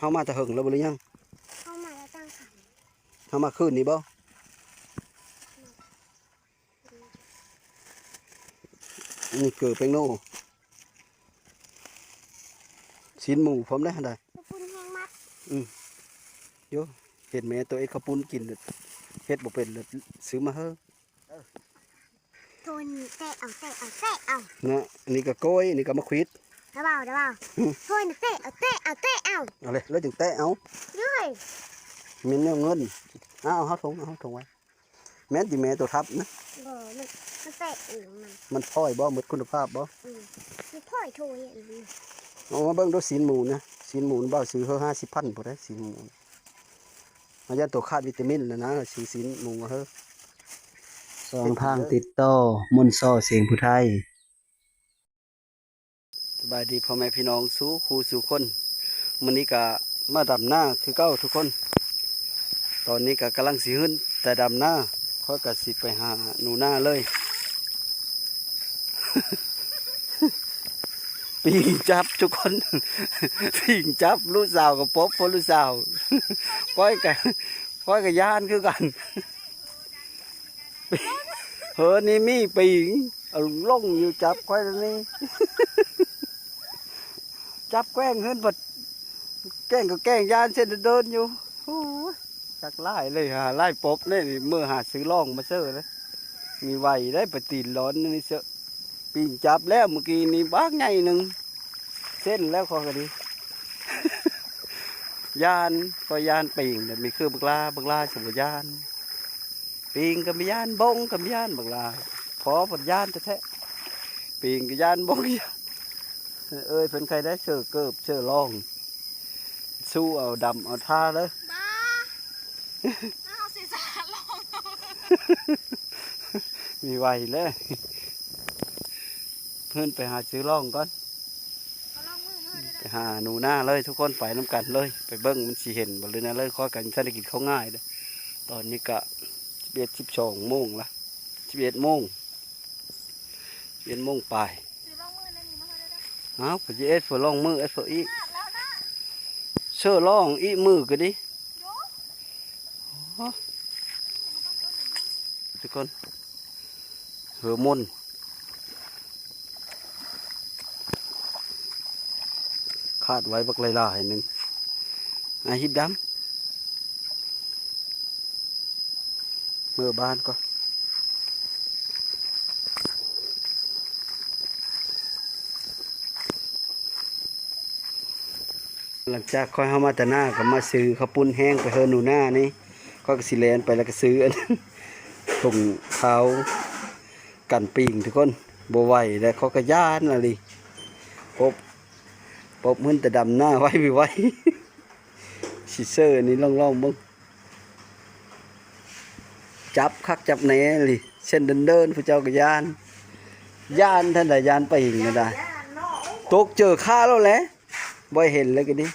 ເຮົາມາແຕ່ເຫິງແລ້ວບໍ່ ຫຼືຍັງ? ເຮົາມາແຕ່ກາງຄັນ ເຮົາມາຄືນນີ້ບໍ່? ນີ້ເກີແປ້ງໂນ ຊີ້ນໝູພ້ອມໄດ໋ຫັ້ນໄດ໋. ຂອບຄຸນແຮງມັດ ອືມ ໂຢ ເຫັນແມ່ໂຕເຮັດເຂົ້າປຸ້ນກິນ ເຮັດບໍ່ເປັນ ຊື້ມາເຮີ. ໂທນແຕະເອົາ ແຕະເອົາ ແຕະເອົາ ເນາະ. ອັນນີ້ກໍກ້ອຍ ອັນນີ້ກໍມາຂວິດ ດາວເບົາ ດາວເບົາ. ຫືມ ໂທນແຕະເອົາ ແຕະເອົາ ແຕະເອົາ. ເອົາເລີຍ ເລີຍຈຶ່ງແຕະເອົາ ເອີຍ ແມ່ນແນວເງິນ. ເອົາ ເອົາຖົງ ເອົາຖົງໄວ້. ແມ່ນຕິແມ່ໂຕທັບນະ? ບໍ່ ມັນ ມັນແຕກເອງມັນ ມັນພອຍບໍ່? ໝົດຄຸນນະພາບບໍ່? ອືມ ມັນພອຍໂທຍອັນນີ້. ເອົາມາເບິ່ງດູຊີ້ນໝູນະ ຊີ້ນໝູນ ບ່າວຊື້ເຮີ ຫ້າສິບພັນພຸ້ນເດ້ ຊີ້ນໝູນ. ເຮົາຢ້ານໂຕຂາດວິຕາມິນນະນະ ຊື້ຊີ້ນໝູເຮີ. ຊ່ອງທາງຕິດຕໍ່ ມົນຊໍ ສຽງຜູ້ໄທ. ສະບາຍດີພໍ່ແມ່ພີ່ນ້ອງສູ່ຄູ່ສູ່ຄົນ. ມື້ນີ້ກະມາດຳນາຄືເກົ່າທຸກຄົນ. ຕອນນີ້ກະກຳລັງຊິຮຶ້ນແຕ່ດຳນາ ຂ້ອຍກະຊິໄປຫາໜູນາເລີຍ. ປີງຈັບທຸກຄົນ ປີງຈັບ ລູກສາວກະປົບ ເພາະລູກສາວ ຂ້ອຍກະ ຂ້ອຍກະຢ້ານຄືກັນ. ເຮີ ນີ້ມີປີງ ເອົາລົງຢູ່ ຈັບຂ້ອຍນີ້ ຈັບແກ້ງເຮືອນ ພັດແກ້ງກໍແກ້ງ ຢ້ານເຊັ່ນເດີນຢູ່. ໂອ້ຍ ຈັກຫຼາຍເລີຍ ຫາຫຼາຍປົບເລີຍ. ມື້ຫາຊື້ລອງມາເຊີເລີຍ ມີໄວໄດ້ ປະຕີນຮ້ອນນີ້ເຊີ. ປີງຈັບແລ້ວມື້ກີ້ນີ້ ບັກໃຫຍ່ໜຶ່ງ ເຊັ່ນແລ້ວຂ້ອຍກໍດີ ຢ້ານ ຂ້ອຍຢ້ານປີງ ແບບນີ້ຄືບັກຫຼ້າ ບັກຫຼ້າຊິບໍ່ຢ້ານ. ປີງກໍບໍ່ຢ້ານ ບົງກໍບໍ່ຢ້ານ ບັກຫຼ້າ ພໍພັດຢ້ານແທ້ໆ. ປີງກໍຢ້ານ ບົງກໍຢ້ານ. ເອີຍ ເພິ່ນໃຄ່ໄດ້ເຊີເກີບເຊີລອງ ສູ້ເອົາດຳເອົາທ່າເດີ. ບໍ່ ເຮົາຊິສາດລອງ ມີໄວເລີຍ. ເພິ່ນໄປຫາຊື້ລອງກ່ອນ ໄປຫາໜູນາເລີຍທຸກຄົນ ໄປນຳກັນເລີຍ ໄປເບິ່ງມັນຊິເຫັນບໍ່ ຫຼືແນວເລີຍ. ຂ້ອຍກໍຍັງບໍ່ທັນໄດ້ກິນເຂົ້າງາຍເດ້ ຕອນນີ້ກະສິບເອັດ ສິບສອງໂມງລະ ສິບເອັດໂມງ ສິບເອັດໂມງປາຍ. ອ້າວ ເພິ່ນຊິເອັດເພື່ອລອງມື ເອັດເພື່ອອີກ ເຊີລອງອີກມືກໍດີ. ໂອ້ ທຸກຄົນ ເຮີມົນ ຂາດໄວ້ບັກຫຼາຍໆໜຶ່ງ. ອາ ຮີບດຳ ເມືອບ້ານກ່ອນ. ຫຼັງຈາກຂ້ອຍເຮົາມາແຕ່ນາ ກໍມາຊື້ເຂົ້າປຸ້ນແຫ້ງໄປເຮືອນໜູນານີ້ ຂ້ອຍກໍຊິແລ່ນໄປ ແລ້ວກໍຊື້ອັນຖົງເທົາກັນປີງທຸກຄົນ. ບໍ່ໄຫວແລ້ວ ຂ້ອຍກໍຢ້ານອີ່ຫຼີ ປົບ ປົບ ຮຶ້ນແຕ່ດຳນາໄວບໍ່ໄວ. ຊິເຊີນີ້ລອງໆເບິ່ງ ຈັບຄັກຈັບແນ່ອີ່ຫຼີ ເຊັ່ນເດີນໆ ຜູ້ເຈົ້າກໍຢ້ານ ຢ້ານທັນໃດ ຢ້ານໄປອີກກໍໄດ້ ຕົກເຈີຂາໂລດແຫຼະ ບໍ່ເຫັນເລີຍກໍດີ.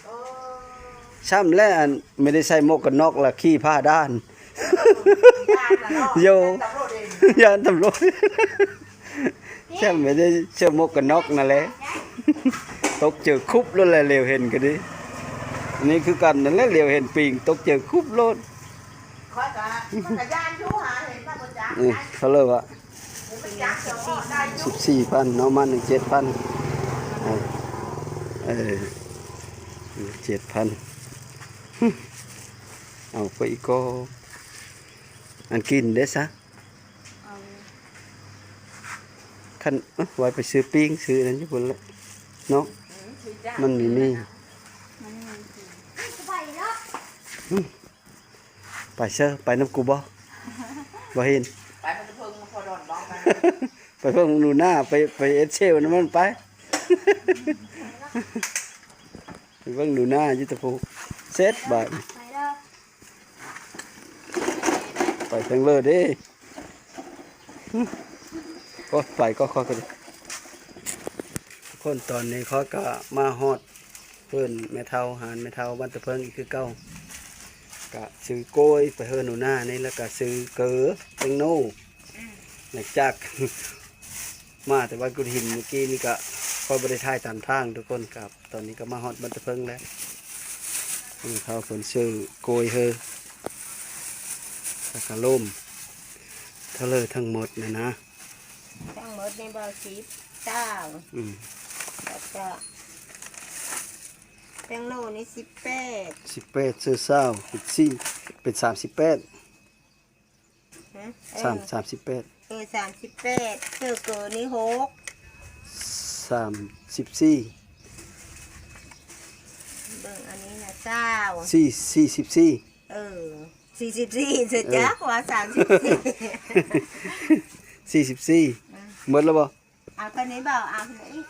ຊ້ຳແລ້ວ ອັນ ບໍ່ໄດ້ໃສ່ໝວກກັນນັອກ ລະຂີ່ຜ່າດ່ານ ໂຢ ຢ້ານຕຳຫຼວດ ຊ້ຳໄປໄດ້ເສື້ອໝວກກັນນັອກນັ້ນແຫຼະ ຕົກເຈີຄຸບໂລດແຫຼະ ຫຼຽວເຫັນກໍດີ. ນີ້ຄືກັນນັ້ນແຫຼະ ຫຼຽວເຫັນປີງ ຕົກເຈີຄຸບໂລດ. ຂ້ອຍກະ ຂ້ອຍກະຢ້ານຢູ່ ຫາເຫັນມາບໍ່ຈັກ ນີ້ເທົ່າເລີຍວະ ບໍ່ຈັກເສື້ອໝວກໄດ້ຢູ່ ສິບສີ່ພັນເນາະ ມາໜຶ່ງເຈັດພັນ ເອີ ເອີ ເຈັດພັນ ເອົາໄປອີກກໍ ອັນກິນເດ້ຊະ. ເອົາ ຄັນ ເອີ ໄວ້ໄປຊື້ປີ້ງຊື້ອັນນັ້ນຢູ່ພຸ້ນແຫຼະເນາະ ອືມ ຊື້ຈ້າ ມັນມີ ມີ ມັນມີ ໄປເຊີ ໄປນຳກູບໍ່? ບໍ່ເຫັນ ໄປນຳເພິ່ນ ພໍດອນເວົ້າໄປ ໄປເບິ່ງໜູນາ ໄປ ໄປເອັດເຊວນຳມັນໄປ. ໄປເບິ່ງໜູນາຢູ່ຕະພູ ເສັດບາດ ໄປເດີ ໄປທາງເລີເດ້. ໂອ້ຍ ໄປກໍ ຂ້ອຍກໍ ທຸກຄົນ ຕອນນີ້ຂ້ອຍກໍມາຮອດເຮືອນແມ່ເຖົ້າ ຮ້ານແມ່ເຖົ້າບ້ານຕະເພິງອີກຄືເກົ່າ ກະຊື້ກ້ອຍໄປເຮືອນໜູນານີ້ ແລ້ວກະຊື້ເກີແປ້ງໂນ ອືມ ຫຼັງຈາກ ມາແຕ່ບ້ານກຸດຫີນມື້ກີ້ນີ້ກະ ຂ້ອຍບໍ່ໄດ້ຖ່າຍຕາມທາງທຸກຄົນ ກະຕອນນີ້ກະມາຮອດບ້ານຕະເພິງແລ້ວ. ເຂົາເພິ່ນຊື້ໂກຍເຮີ ແລ້ວກະລົມ ເທົ່າເລີທັງໝົດນະນະ. ທັງໝົດນີ້ບໍ່ ສິບ ຊາວ ອືມ ແລ້ວກະແຕງໂມນີ້ສິບແປດ ສິບແປດ ຊື້ຊາວ ເປັນສີ່ ເປັນສາມສິບແປດ ຮະ ເອີ ສາມ ສາມສິບແປດ ເອີ ສາມສິບແປດ ເຈີເກີນີ້ຫົກ ສາມສິບສີ່ ເບິ່ງອັນນີ້ນະ ຊາວ ສີ່ ສີ່ສິບສີ່ ເອີ ສີ່ສິບສີ່ ເອີ ຈັກວ່າສາມສິບສີ່ ສີ່ສິບສີ່ ອືມ ໝົດແລ້ວບໍ່? ເອົາເທົ່ານີ້ບໍ່? ເອົາເທົ່ານີ້ອີກ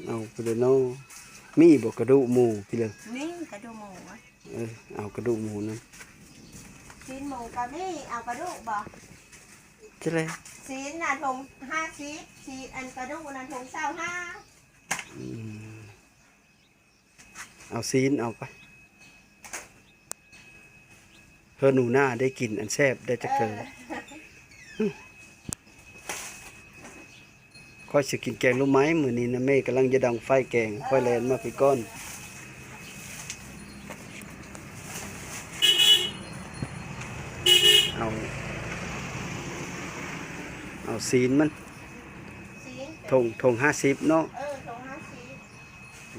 ເອົາໄປເລີຍເນາະ. ມີບໍ່ກະດູກໝູພີ່ເລີ? ມີກະດູກໝູ ເອີ ເອົາກະດູກໝູນຳ. ຊີ້ນໝູກະມີ ເອົາກະດູກບໍ່? ຈັ່ງໃດ? ຊີ້ນນະຖົງຫ້າສິບ ຊີ້ນ ອັນກະດູກນະຖົງຊາວຫ້າ. ອືມ ເອົາຊີ້ນເອົາໄປ ເພື່ອໜູນາໄດ້ກິນອັນແຊບໄດ້ຈັກເທື່ອ. ເອີ ຂ້ອຍຊິກິນແກງໜໍ່ໄມ້ມື້ນີ້ນະ ແມ່ກຳລັງຈະດັງໄຟແກງ ຂ້ອຍແລ່ນມາພີ້ກ່ອນ. ເອົາ ເອົາຊີ້ນມັນ ຊີ້ນ ຖົງ ຖົງຫ້າສິບເນາະ. ເອີ ຖົງຫ້າສິບ ເ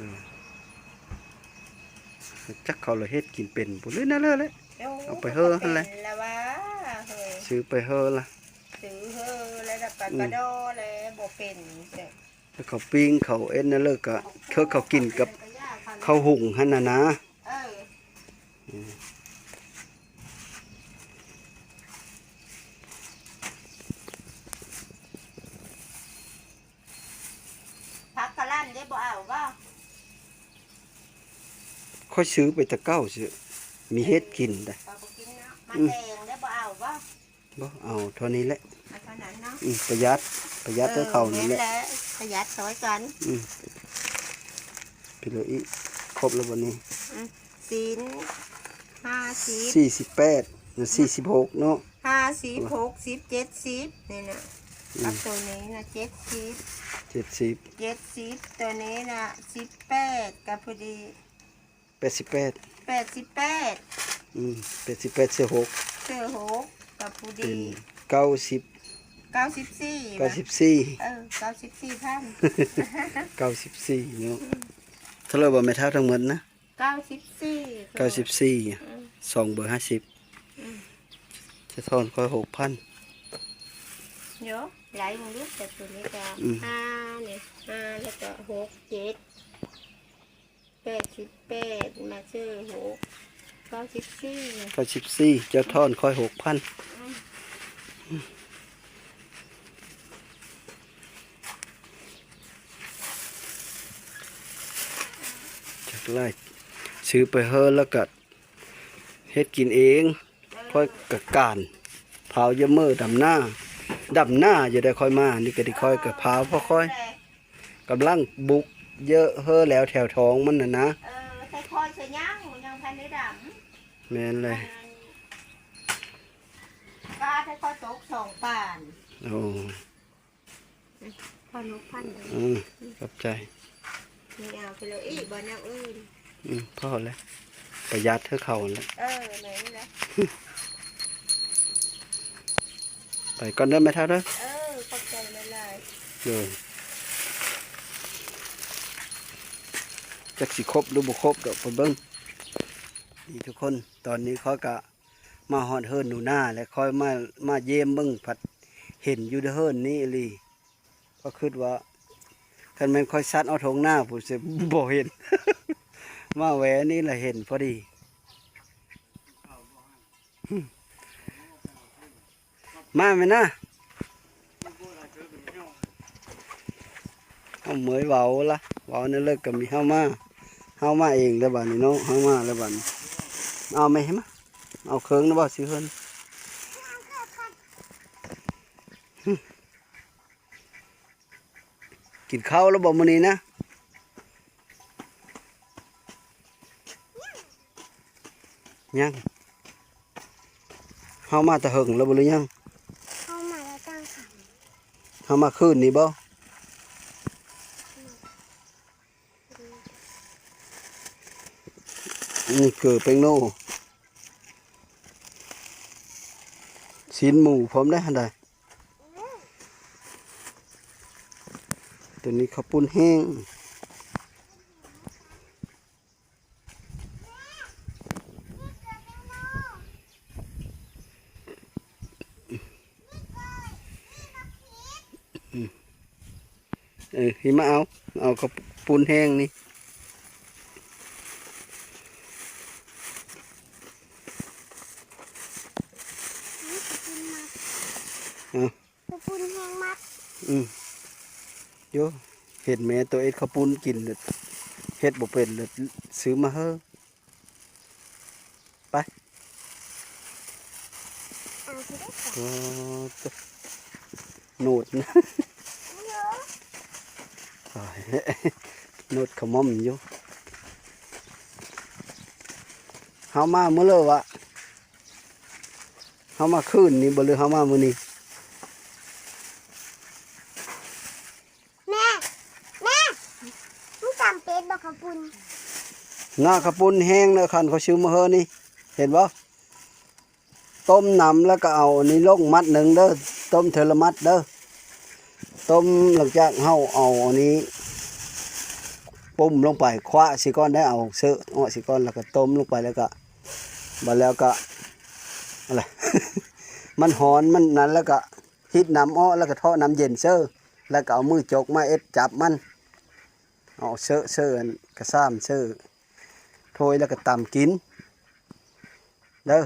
ອີ ຈັກເຂົາລະເຮັດກິນເປັນບໍ່ ຫຼືແນວໃດແຫຼະ. ໂອ້ ເອົາໄປເຮີຫັ້ນແຫຼະ ເປັນລະວ່າເຮີ ຊື້ໄປເຮີລະ ຊື້ເຮີລະ ລະກະ ອືມ ກະດໍລະບໍ່ເປັນ. ແຕ່ເຂົາປີ້ງເຂົາເຮັດແນວເລີກະ ຄືເຂົາກິນກັບເຂົ້າຫຸງຫັ້ນນະນາ. ເອີ ອືມ ຜັກກະຫຼ່ຳເດ້ ບໍ່ເອົາບໍ່? ຂ້ອຍຊື້ໄປແຕ່ເກົ່າຊື່ ມີເຫັດກິນໄດ໋. ເອີ ຂ້ອຍບໍ່ກິນເນາະ. ໝາກ ອືມ ແດງເດ້ ບໍ່ເອົາບໍ່? ບໍ່ເອົາ ເທົ່ານີ້ແຫຼະ ເອົາເທົ່ານັ້ນເນາະ. ອືມ ປະຢັດ ປະຢັດ ເອີ ເທົ່າເຂົານີ້ແຫຼະ ປະຢັດຊ່ອຍກັນ. ອືມ ໄປເລີຍອີກ ຄົບແລ້ວບັດນີ້. ອືມ ຊີ້ນ ຫ້າສິບ ສີ່ສິບແປດ ສີ່ສິບຫົກເນາະ ຫ້າສິບ ຫົກສິບ ເຈັດສິບ ນີ້ນະ. ອືມ ກັບໂຕນີ້ນະ ເຈັດສິບ ເຈັດສິບ ເຈັດສິບ ໂຕນີ້ນະ ສິບແປດ ກະພໍດີ ແປດສິບແປດ ແປດສິບແປດ. ອືມ ແປດສິບແປດ ເສຍຫົກ ເສຍຫົກ ກະພໍດີ ເປັນເກົ້າສິບ ເກົ້າສິບສີ່ ເກົ້າສິບສີ່ ເອີ ເກົ້າສິບສີ່ພັນ ເກົ້າສິບສີ່ເນາະ. ອືມ ເທົ່າໃດບໍ່ແມ່ເຖົ້າ ທັງໝົດນະ? ເກົ້າສິບສີ່ ເກົ້າສິບສີ່ ອືມ ສອງເບີຫ້າສິບ. ອືມ ຈະທອນຂ້ອຍຫົກພັນ. ໂຢ ໄລ່ເບິ່ງດູ ແຕ່ໂຕນີ້ກະ ອືມ ຫ້ານີ້ ຫ້າ ແລ້ວກະຫົກ ເຈັດ ແປດສິບແປດ ມາເສີຫົກ ເກົ້າສິບສີ່ ເກົ້າສິບສີ່ ເຈົ້າທອນຂ້ອຍຫົກພັນ. ອືມ ຈັກຫຼາຍ ຊື້ໄປເຮີແລ້ວກະເຮັດກິນເອງ. ເອີ ຂ້ອຍກະການ ພາວເຢີເມີດຳນາ ດຳນາຢູ່ໄດ໋. ຂ້ອຍມານີ້ກະດີ ຂ້ອຍກະພາວ ເພາະຂ້ອຍ ກຳລັງບຸກເຢີເຮີແລ້ວແຖວທອງມັນນະນະ. ເອີ ແຕ່ຂ້ອຍຊະຍັງ ຍັງທັນໄດ້ດຳ. ແມ່ນແຫຼະ ປາແຕ່ຂ້ອຍຕົກສອງປານ. ໂອ້ ອືມ ພໍນົກພັນເດີ. ອືມ ຂອບໃຈ. ນີ້ເອົາໄປເລີຍອີກບໍ່ ແນວອື່ນ. ອືມ ພໍແລ້ວ ປະຢັດໃຫ້ເຂົາແຫຼະ. ເອີ ແມ່ນແຫຼະ. ໄປກ່ອນເດີແມ່ເຖົ້າເດີ. ເອີ ຂອບໃຈຫຼາຍໆ. ໂດຍ ຈັກຊິຄົບຫຼືບໍ່ຄົບດອກ ໄປເບິ່ງ. ນີ້ທຸກຄົນ ຕອນນີ້ຂ້ອຍກະມາຮອດເຮືອນໜູນາແລ້ວ ຂ້ອຍມາ ມາຢ້ຽມເບິ່ງ ພັດເຫັນຢູ່ເຮືອນນີ້ອີ່ຫຼີ. ຂ້ອຍຄິດວ່າ ຄັນແມ່ນຂ້ອຍສັດເອົາທົ່ງນາພຸ້ນຊິບໍ່ເຫັນ ມາແວ່ນີ້ລະເຫັນພໍດີ. ມາແມ່ນນະ ເຮົາເມີຍເວົ້າລະ ເວົ້າແນວເລີກກະມີເຮົາມາ ເຮົາມາເອງແລ້ວບາດນີ້ເນາະ ເຮົາມາແລ້ວບາດນີ້. ເອົາແມ່ ມາ ເອົາເຄິ່ງນະບໍ່ ຊິເຮືອນ. ກິນເຂົ້າແລ້ວບໍ່ມື້ນີ້ນະ? ຍັງ. ເຮົາມາແຕ່ເຫິງແລ້ວບໍ່ ຫຼືຍັງ? ເຮົາມາແຕ່ກາງຄ່ຳ. ເຮົາມາຄືນນີ້ບໍ່? ອືມ. ນີ້ເກີແປ້ງໂນ ຊີ້ນໝູພ້ອມໄດ໋ຫັ້ນໃດ໋. ຕົວນີ້ເຂົ້າປຸ້ນແຫ້ງ. ເອີ ຊິມາເອົາ ເອົາເຂົ້າປຸ້ນແຫ້ງນີ້. ເອົາ ເຂົ້າປຸ້ນແຫ້ງມັດ. ອືມ ໂຢ ເຫັນແມ່ໂຕເຮັດເຂົ້າປຸ້ນກິນ ເຮັດບໍ່ເປັນ ຊື້ມາເຮີ. ໄປ ເອົາຊິໄດ້ ໂອ້ ໂນດນະ ໂນດຂະໝໍ້າຢູ່. ເຮົາມາມື້ເລີວະ ເຮົາມາຄືນນີ້ບໍ່ ຫຼືເຮົາມາມື້ນີ້? ແມ່ ແມ່ ມັນຈຳເປັນບໍ່ເຂົ້າປຸ້ນ? ໜ້າເຂົ້າປຸ້ນແຫ້ງເດີ ຄັນເຂົາຊື້ມາເຮີນີ້ ເຫັນບໍ່? ຕົ້ມນ້ຳແລ້ວກໍເອົາອັນນີ້ລົງມັດໜຶ່ງເດີ ຕົ້ມເທື່ອລະມັດເດີ. ຕົ້ມ ຫຼັງຈາກເຮົາເອົາອັນນີ້ປຸ້ມລົງໄປ ຄວ້າຊິກ່ອນໄດ້ ເອົາເຊີອອກຊິກ່ອນ ແລ້ວກໍຕົ້ມລົງໄປ ແລ້ວກໍ ບັດແລ້ວກໍ ອັນລະ ມັນຮ້ອນ ມັນນັ້ນ ແລ້ວກໍ ຮີດນ້ຳອອກ ແລ້ວກໍເທາະນ້ຳເຢັນເຊີ ແລ້ວກໍເອົາມືຈົກມາເອັດຈັບມັນ ເອົາເຊີ ເຊີອັນກະຊາມ ເຊີຖ້ວຍ ແລ້ວກໍຕຳກິນເດີ.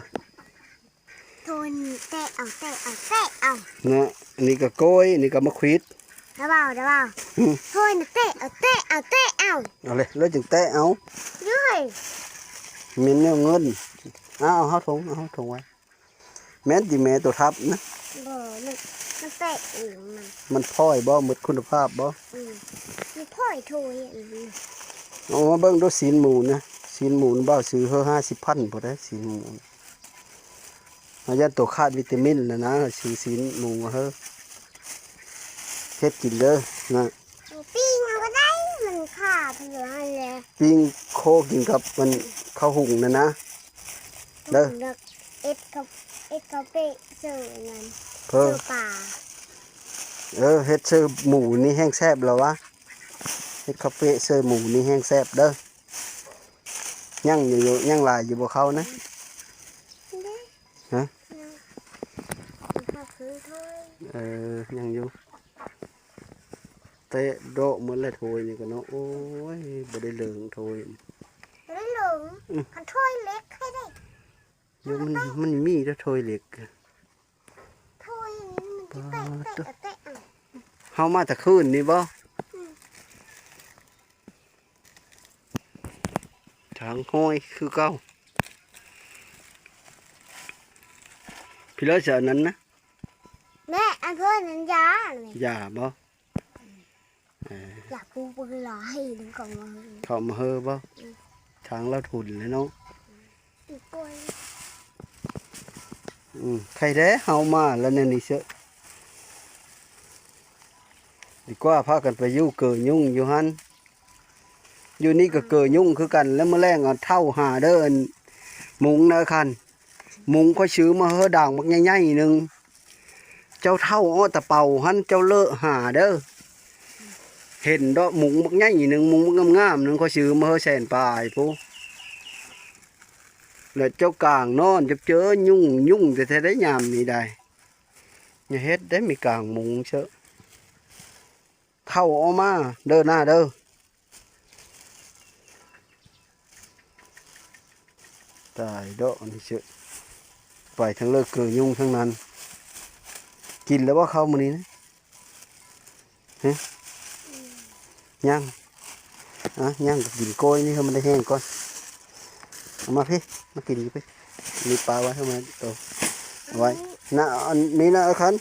ໂທນແຕະເອົາ ແຕະເອົາ ແຕະເອົາ ເນາະ. ອັນນີ້ກໍກ້ອຍ ອັນນີ້ກໍໝາກຂວິດ ດາວເບົາ ດາວເບົາ. ຫືມ ໂທນແຕະເອົາ ແຕະເອົາ ແຕະເອົາ. ເອົາເລີຍ ແລ້ວຈຶ່ງແຕະເອົາ. ເຮີ້ຍ ແມ່ນແນວເງິນ. ເອົາ ເອົາເຮົາຖົງ ເອົາເຮົາຖົງໄວ້. ແມ່ນຕິແມ່ໂຕທັບນະ? ບໍ່ ມັນ ມັນແຕກເອງມັນ. ມັນພອຍບໍ່? ໝົດຄຸນນະພາບບໍ່? ອືມ ມັນພອຍໂທຍອັນນີ້. ເອົາມາເບິ່ງດູຊີ້ນໝູນະ, ຊີ້ນໝູນບ່າວຊື້ເຮີຫ້າສິບພັນພຸ້ນເດ້ ຊີ້ນໝູນ. ເຮົາຢ້ານໂຕຂາດວິຕາມິນນະນະ, ຊື້ຊີ້ນໝູມາເຮີເຮັດກິນເດີນະ. ປີ້ງເອົາກໍໄດ້ ມັນຂາດຢູ່ຫັ້ນແຫຼະ. ປີ້ງໂຄກິນກັບມັນເຂົ້າຫຸງນະນະ. ເດີ ເຮັດເຂົ້າ ເຮັດເຂົ້າເປະເສີນັ້ນ ເອີ ເສີປາ. ເອີ ເຮັດເສີໝູນີ້ແຮ່ງແຊບແລ້ວວະ. ເຮັດເຂົ້າເປະເສີໝູນີ້ແຮ່ງແຊບເດີ. ຍັງຢູ່ ຍັງຫຼາຍຢູ່ບໍ່ເຂົ້ານະ? ເດ້ ຮະ? ຍັງ ເອີ ຍັງຢູ່. ແຕະເດາະໝົດແລ້ວໂທຍນີ້ກໍເນາະ. ໂອ້ຍ ບໍ່ໄດ້ເລີງໂທຍ ບໍ່ໄດ້ເລີງ. ອືມ ຄັນໂທຍເຫຼັກໃຫ້ໄດ້. ໂຍ ມັນ ມັນມີແຕ່ໂທຍເຫຼັກ. ໂທຍນີ້ມັນຊິແຕະ ປາດ ແຕະ ແຕະ ເຮົາມາແຕ່ຄືນນີ້ບໍ່? ອືມ ທາງຫ້ອຍຄືເກົ່າ. ພີ່ເລີສະ ອັນນັ້ນນະ ແມ່ ອັນເພິ່ນນັ້ນຢາ ຢາບໍ່? ເອີ ຢາປູເປີນຫຼາຍ ເຂົ້າມາເຮີ ເຂົ້າມາເຮີບໍ່? ອືມ ທາງລາວທຸນແລ້ວເນາະ. ອືມ ໄຄແທ້ເຮົາມາແລ້ວແນວນີ້ເຊາະ ດີກວ່າພາກັນໄປຢູ່ເກີຍຸງຢູ່ຫັ້ນ. ຢູ່ນີ້ກໍເກີຍຸງຄືກັນ ແລ້ວມື້ແລງເອົາເຖົ້າຫາເດີ ອັນ ມຸງນະຄັນ ມຸງຂ້ອຍຊື້ມາເຮີດ່າງບັກໃຫຍ່ໆໜຶ່ງ. ເຈົ້າເຖົ້າເອົາຕະເປົາຫັ້ນ ເຈົ້າເລີະຫາເດີ. ເຫັນດອກມຸງບັກໃຫຍ່ໜຶ່ງ ມຸງບັກງາມໆໜຶ່ງ ຂ້ອຍຊື້ມາເຮີແສນປາຍພຸ້ນ. ແລ້ວເຈົ້າກາງນອນຈັບເຈີຍຸງ ຍຸງແທ້ໆໄດ໋ຍາມນີ້ໄດ໋. ຢ່າເຮັດໄດ້ ມີກາງມຸງເຊາະ. ເຖົ້າເອົາມາເດີ ໜ້າເດີ. ຕາຍດອກ ອັນນີ້ເຊາະ ໄປທາງເລີກເກີຍຸງທັງນັ້ນ. ກິນແລ້ວບໍ່ເຂົ້າມື້ນີ້ນະ? ຮະ? ຍັງ. ອ່ະ ຍັງກໍກິນກ້ອຍນີ້ໃຫ້ມັນໄດ້ແຫ້ງກ່ອນ. ເອົາມາພີ້ ມາກິນຢູ່ພີ້. ມີປາໄວ້ໃຫ້ມັນໂຕ ເອົາໄວ້ນະ. ອັນນີ້ນະ ເອົາຄັນ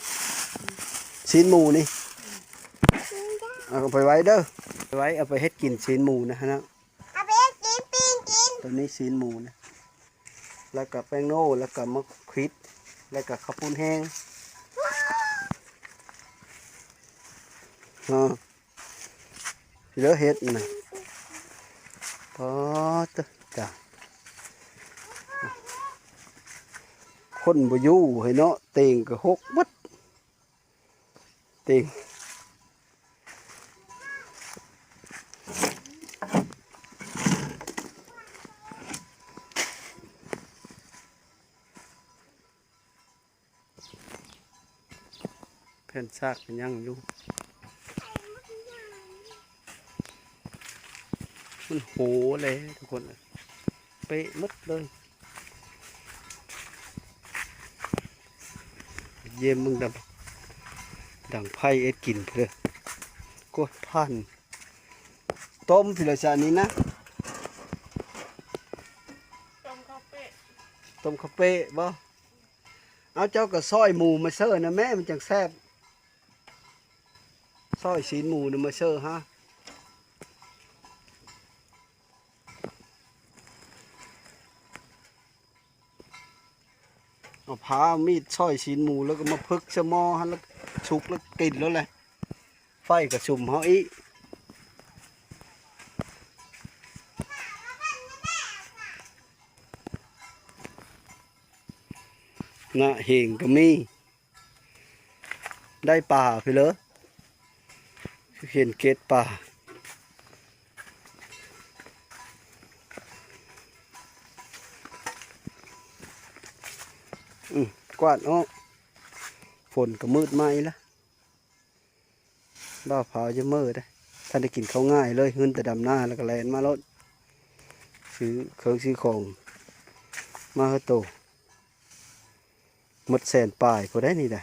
ຊີ້ນໝູນີ້ ເອົາໄປໄວ້ເດີ ໄວ້ເອົາໄປເຮັດກິນຊີ້ນໝູນະຫັ້ນນະ. ເອົາໄປເຮັດກິນ ປີ້ງກິນ. ຕົວນີ້ຊີ້ນໝູນະ ແລ້ວກໍແປ້ງໂນ ແລ້ວກໍໝາກຂວິດ ແລ້ວກໍເຂົ້າປຸ້ນແຫ້ງ. ເອີ ເຫຼືອເຮັດນະ ປາດເຕີ ຈ້າ ຄົນບໍ່ຢູ່ໃຫ້ເນາະ ເຕີງກໍຫົກໝົດ ເຕີງ ແຜ່ນຊາກກໍຍັງຢູ່ ມັນໂຫແຫຼະທຸກຄົນເອີຍ ເປະໝົດເລີຍ. ຢ້ຽມເບິ່ງດັງ ດັງໄຟເຮັດກິນເດີ ກົດພັນ ຕົ້ມພີລະຊະນີ້ນະ ຕົ້ມເຂົ້າເປະ ຕົ້ມເຂົ້າເປະບໍ່? ເອົາ ເຈົ້າກໍຊອຍໝູມາເຊີນະແມ່ ມັນຈັ່ງແຊບ ຊອຍຊີ້ນໝູນຳມາເຊີຫາ ເອົາຜ້າມີດຊອຍຊີ້ນໝູ ແລ້ວກໍມາເພິກໃສ່ໝໍ້ຫັ້ນ ແລ້ວສຸກແລ້ວກິນໂລດແຫຼະ ໄຟກໍສຸມເຮົາອີກ ນະເຫງກໍມີ. ໄດ້ປາພີ້ເລີ ເຫັນເກັດປາ ອື ກວາດອອກ ຝົນກໍມືດມາອີກລະ ບ່າວພາວຈະເມີເດ້ ທັນໄດ້ກິນເຂົ້າງາຍເລີຍ ຫື່ນແຕ່ດຳນາ ແລ້ວກໍແລ່ນມາໂລດ ຊື້ເຄື່ອງຊື້ຂອງມາໃຫ້ໂຕ. ໝົດແສນປາຍພຸ້ນໃດ໋ນີ້ນະ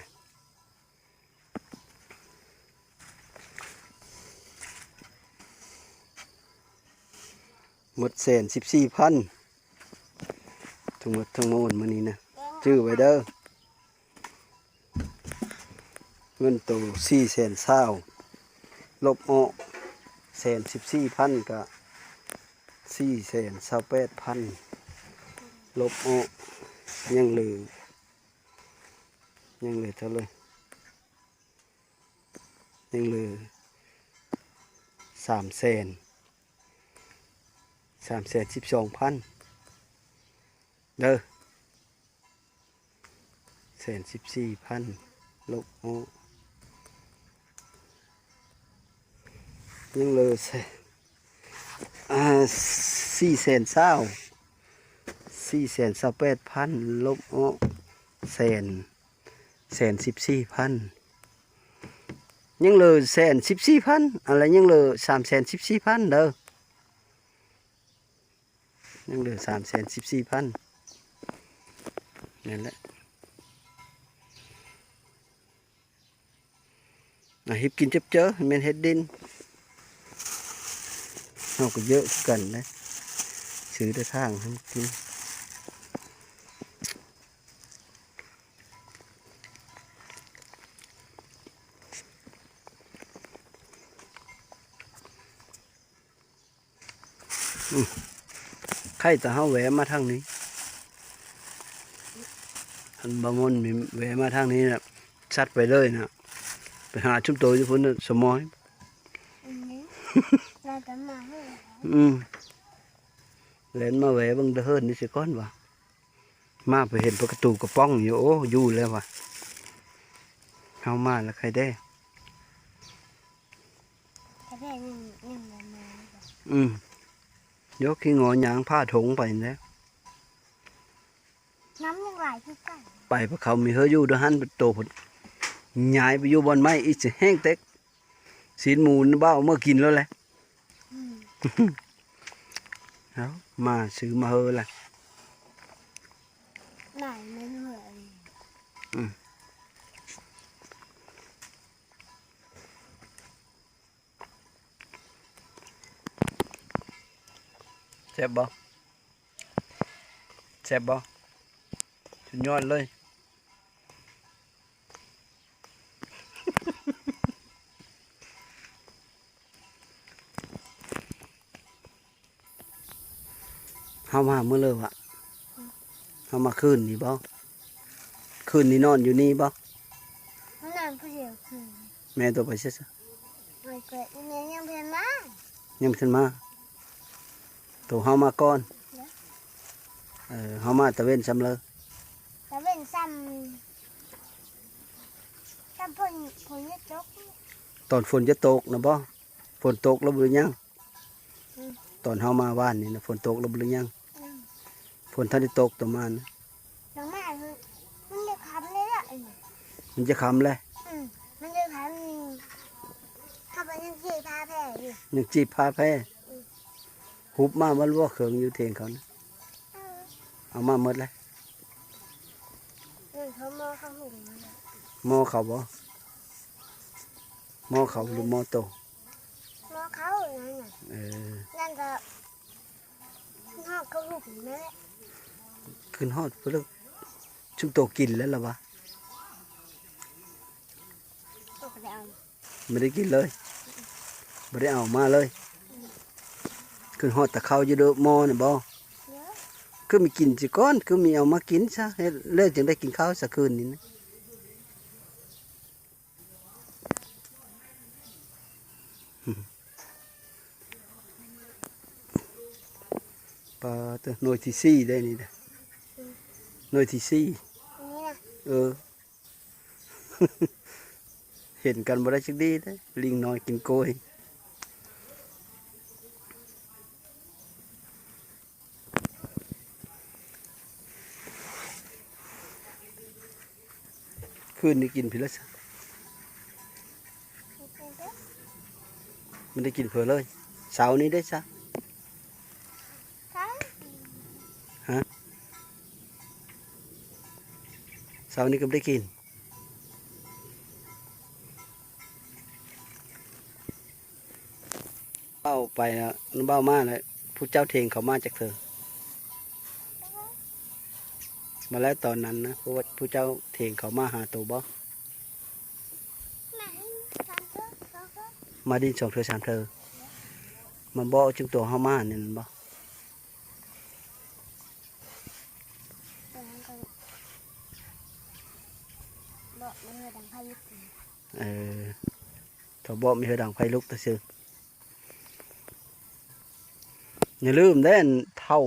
ໝົດແສນສິບສີ່ພັນ ທັງໝົດທັງມວນມື້ນີ້ນະ ຈື່ໄວ້ເດີ ເງິນໂຕສີ່ແສນຊາວ ລົບອອກແສນສິບສີ່ພັນ ກະສີ່ແສນຊາວແປດພັນ ລົບອອກ ຍັງເຫຼືອ ຍັງເຫຼືອເທົ່າໃດ? ຍັງເຫຼືອສາມແສນ ສາມແສນສິບສອງພັນເດີ ແສນສິບສີ່ພັນ ລົບອອກ ຍັງເຫຼືອແສນ ອ່າ ສີ່ແສນຊາວ ສີ່ແສນຊາວແປດພັນ ລົບອອກແສນ ແສນສິບສີ່ພັນ ຍັງເຫຼືອແສນສິບສີ່ພັນ ອັນລະຍັງເຫຼືອສາມແສນສິບສີ່ພັນເດີ ຍັງເຫຼືອສາມແສນສິບສີ່ພັນ ນັ້ນແຫຼະ. ອ່າ ເຮັດກິນເຈີບເຈີ ແມ່ນເຮັດດິນ ເຮົາກໍເຍອະຄືກັນເດ້ ຊື້ແຕ່ທາງໃຫ້ມັນກິນ. ອືມ ໃຄ່ແຕ່ເຮົາແວ່ມາທາງນີ້ ຄັນບໍ່ມ່ອນແວ່ມາທາງນີ້ນະ ຊັດໄປເລີຍນະ ໄປຫາຊຸມໂຕຢູ່ພຸ້ນນະ ສະໝອຍ ອືມ ລາວຈະມາເຮີ້ນ ອືມ ແລ່ນມາແວ່ເບິ່ງແຕ່ເຮີ້ນນີ້ຊິກ່ອນວ່າ ມາໄປເຫັນປະຕູກະປ໋ອງຢູ່ ໂອ້ ຢູ່ແລ້ວວ່າ ເຮົາມາແລ້ວໄຄແດ່ ໄຄແດ່ຍັງ ຍັງບໍ່ມາ ອືມ ໂຍກຂີ້ງໍຍ່າງຜ່າຖົງໄປແລ້ວ ນ້ຳຍັງຫຼາຍຄືເກົ່າ ໄປພະເຂົາມີເຮີ້ຢູ່ເດີຫັ້ນ ໂຕພຸ້ນ ຍ້າຍໄປຢູ່ບ່ອນໃໝ່ອີກຊິແຫ້ງເຕັກ ຊີ້ນໝູນະ ບ້າເອົາມາກິນແລ້ວແຫຼະ ອືມ ເອົາ ມາຊື້ມາເຮີລະ ຫຼາຍແມ່ນເຮີ ອືມ ແຊບບໍ່? ແຊບບໍ່? ສຸດຍອດເລີຍ. ເຮົາມາມື້ເລີວະ? ເຮົາມາຄືນນີ້ບໍ່? ຄືນນີ້ນອນຢູ່ນີ້ບໍ່? ນອນຜູ້ດຽວຄືນ. ແມ່ໂຕໄປໃສຊະ? ໄປເກີດ ແມ່ຍັງບໍ່ທັນມາ. ຍັງບໍ່ທັນມາ. ໂຕເຮົາມາກ່ອນ. ເອີ ເຮົາມາຕາເວັນຊຳເລີ. ຕາເວັນ ຊ່ຳ ຊ່ຳຝົນ ຝົນຈະຕົກ. ຕອນຝົນຈະຕົກນະບໍ? ຝົນຕົກແລ້ວບໍ່ເປັນຫຍັງ? ອືມ ຕອນເຮົາມາວານນີ້ນະ ຝົນຕົກແລ້ວບໍ່ຫຼືຍັງ? ອືມ ຝົນທັນໄດ້ຕົກຕອນມານະ. ຕອນມາ ມັນຈະຄ່ຳແລ້ວ ມັນຈະຄ່ຳແລ້ວ. ອືມ ມັນຈະຄ່ຳ ເຮົາກໍຍັງຈີບຜ້າແພຢູ່ ຍັງຈີບຜ້າແພ. ອືມ ຮຸບມາໝົດບໍ່ ເຄື່ອງຢູ່ຖຽງເຂົານະ? ເອີ ເອົາມາໝົດແລ້ວ. ນັ້ນເຂົາໝໍ້ເຂົາຫຸງ ໝໍ້ເຂົາບໍ? ໝໍ້ເຂົາຫຼືໝໍ້ໂຕ? ໝໍ້ເຂົານັ້ນນະ. ເອີ ນັ້ນກໍ ຮອດເຂົາຫຸງນັ້ນແຫຼະ. ຂຶ້ນຮອດພຸ້ນແລ້ວ ຊຸມໂຕກິນແລ້ວລະວະ? ໂຕກໍໄດ້ເອົາ ບໍ່ໄດ້ກິນເລີຍ ບໍ່ໄດ້ເອົາມາເລີຍ. ອືມ ຂຶ້ນຮອດຕາເຂົ້າຢູ່ເດີໝໍ້ນີ້ບໍ? ເອີ ຄືມີກິນຊິກ່ອນ ຄືມີເອົາມາກິນຊະ ເຮັດແລ້ວຈຶ່ງໄດ້ກິນເຂົ້າຊະຄືນນີ້ນະ. ປາເຕີ ໜ່ວຍທີສີ່ໄດ໋ນີ້ນະ. ອືມ ໜ່ວຍທີສີ່ ນີ້ນະ. ເອີ ເຫັນກັນບໍ່ໄດ້ຈັກດີເດ້ ລິງນ້ອຍກິນກ້ວຍ. ຄືນນີ້ກິນພີລະຊະ ມັນໄດ້ກິນເພີເລີຍ. ເຊົ້ານີ້ໄດ້ຊະ ຮະ? ເຊົ້ານີ້ກໍບໍ່ໄດ້ກິນ. ເວົ້າໄປແລ້ວ ເວົ້າມາແລ້ວ ຜູ້ເຈົ້າຖຽງເຂົາມາຈັກເທື່ອ? ມາແລ້ວຕອນນັ້ນນະ ຜູ້ ຜູ້ເຈົ້າຖຽງເຂົາມາຫາໂຕບໍ? ມາດິນສອງເທື່ອສາມເທື່ອ ມາບອກຈຶ່ງໂຕເຮົາມານີ້ແມ່ນບໍ? ເອີ ຖ້າບອກມີເຮືອດັງໄຟລຸກຊື່ໆ. ຢ່າລືມເດ້ ອັນເຖົ້າ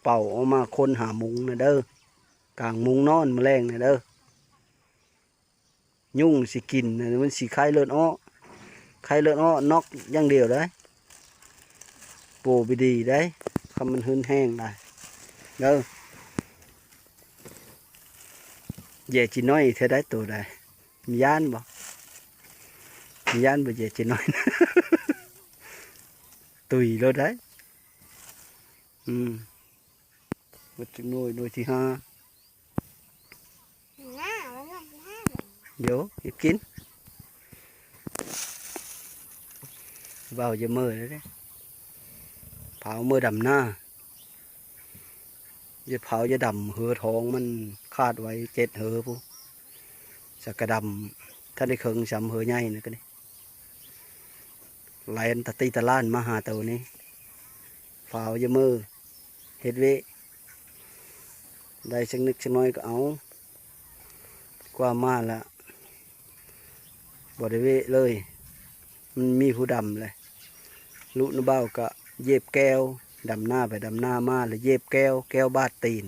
ເປົາອອກມາຄົ້ນຫາມຸງນະເດີ ກາງມຸງນອນມື້ແລງນະເດີ. ຍຸງຊິກິນ ມັນຊິໄຂ້ເລືອດອອກ ໄຂ້ເລືອດອອກ ນັອກຢ່າງດຽວໄດ໋ ບໍ່ໄດ້ດີໄດ໋ ຄັນມັນຮຸນແຮງໄດ໋ເດີ. ແຢຈີນ້ອຍແທ້ໄດ໋ ໂຕໃດ ມີຢ້ານບໍ່? ມີຢ້ານບໍ່ ແຢຈີນ້ອຍ ຕຸຍໂລດໄດ໋. ອືມ ໝົດຈັກໜ່ວຍ ໜ່ວຍທີຫ້າ. ໜ້າ ມັນໜ່ວຍທີຫ້າ ໂຢ ເຮັດກິນ ເວົ້າຢ່າເມີເດ້ ພາເມືດຳນາ ຢ່າພາ ຢ່າດຳ ເຫີທອງມັນຂາດໄວ້ເຈັດເຫີພຸ້ນ ສະກະດຳ ທັນໄດ້ເຄິ່ງຊຳ ເຫີໃຫຍ່ນະກະນີ້. ແລ່ນຕະຕີຕະລ້ານມາຫາໂຕນີ້ ຟ້າວຢ່າເມີ ເຮັດວຽກ ໄດ້ຈັກນິດຈັກໜ້ອຍກໍເອົາ ກວ່າມາລະບໍ່ໄດ້ວຽກເລີຍ ມັນມີຜູ້ດຳແຫຼະ. ລຸນະບ່າວກະຢຽບແກ້ວ ດຳນາໄປດຳນາມາລະຢຽບແກ້ວ ແກ້ວບາດຕີນ